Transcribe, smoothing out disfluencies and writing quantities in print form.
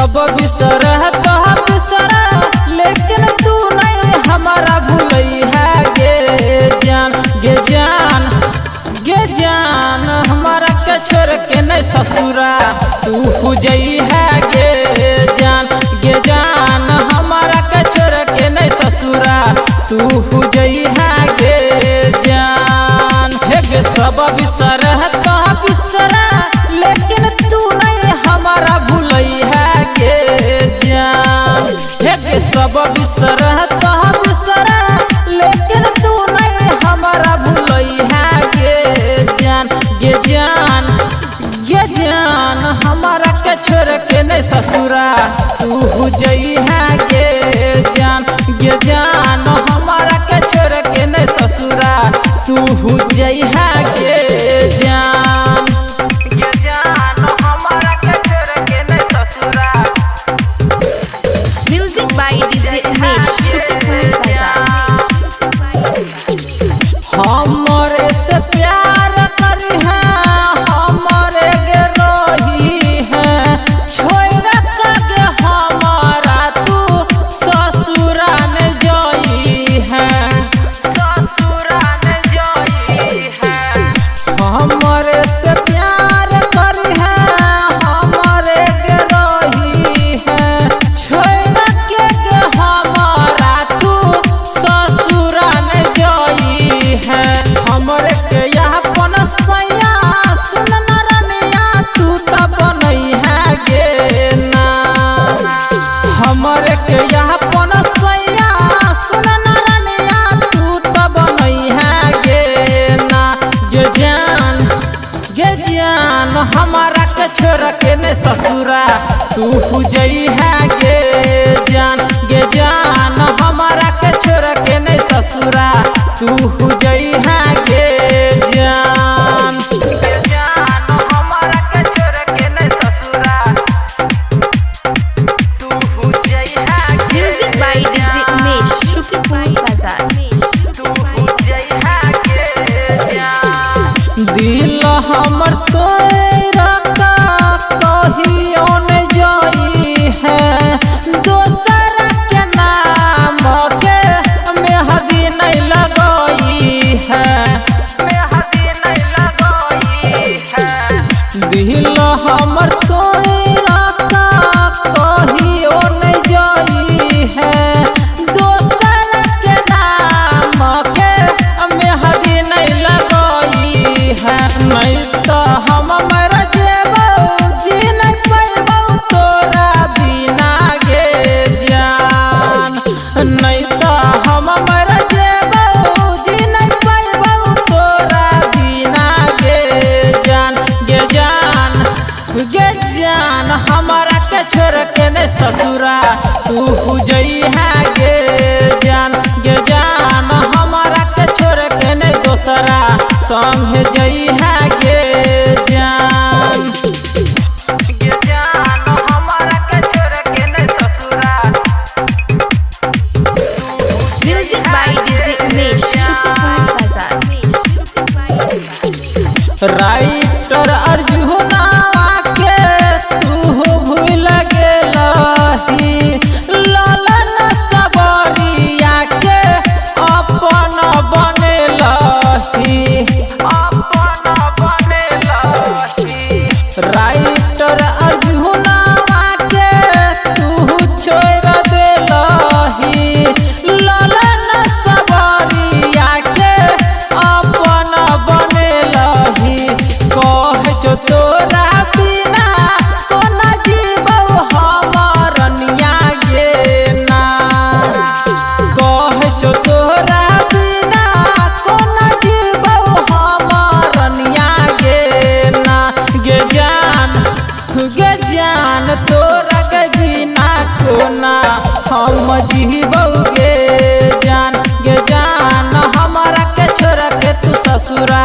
सब बिसर तो बिसर, लेकिन तू नहीं हमारा भूलई है गे जान, गे जान, गे जान। हमारा के छोड़ के नहीं ससुरा तू हो जई है गे जान, गे जान। हमारा के छोड़ के नहीं ससुरा तू हो जई है गे जान। हे गे सब बिसर तो बिसर, लेकिन तू नहीं हमारा भूलई है गे जान। हे गे सब बिसर तो बिसर, लेकिन तू नहीं हमारा भूलई है गे जान, गे जान, गे जान। हमारा के छोड़ के नहीं ससुरा तू हो जई है गे जान, गे जान। हमारा के छोड़ के नहीं ससुरा तू हो जई है गे जान, गे जान। हमारा के छोड़ के नहीं ससुरा। Music by DJ Umesh, Shukipur Bazaar. हमरे से प्यार करी है, हमरे गे रही है, छोड़ के हमारा तू ससुरा में जई है, ससुरा में जई है। हमरे से प्यार करी है, हमरे गे रही है, छोड़ के हमारा तू ससुरा में जई है। हमरे के अपन सैया सुन नरनिया तू त बनई है गे ना। हमरे के अपन सैया सुन नरनिया तू त बनई है गे ना, गे जान, गे जान। हमारा के छोड़ के ने ससुरा तू हो जई है गे जान, गे जान। हमारा के छोड़ के ने ससुरा तू हो जई है गे जान, गे जान। हमारा के छोड़ के ने ससुरा तू हो जई है गे Music by DJ Umesh, Shukipur Bazaar. तू हो जई है गे जान। दिल हमर तोरा का कहियो न जई है, दोसर के नाम के मेहदी नहीं लगई है, मेहदी नहीं लगई है। दिल हमर तोरा का कहियो न जई है, दोसर के नाम के मेहदी नहीं लगई है। नहीं तो हम मर जेबौ, जी नहीं पैबौ तोरा बिना गे जान। नहीं तो हम मर जेबौ, जी नहीं पैबौ तोरा बिना गे जान, गे जान, गे जान। हमारा के छोड़ के ने ससुरा तू हो जई है गे जान, गे जान। हमारा के छोड़ के ने दोसरा संग जई है गे जान, गे जान। हमारा के छोड़ के ने ससुरा। Music by DJ Umesh, Shukipur Bazaar. Writer arjuna के तू भूल गेलही, ललन सबरिया के अपन बनेलही, अपन बनेलही। राइटर अर्जुना के तू छोड़ देलही, ललन सबरिया के अपन बनेलही। कह छौ तोरा बिना कोना जीबौ हमरनिया गे ना। कह छौ तोरा बिना कोना जीबौ हमरनिया गे ना, गे जान, गे जान। तोरा के बिना कोना हम जीबौ गे जान, गे जान। हमारा के छोड़ के तू ससुरा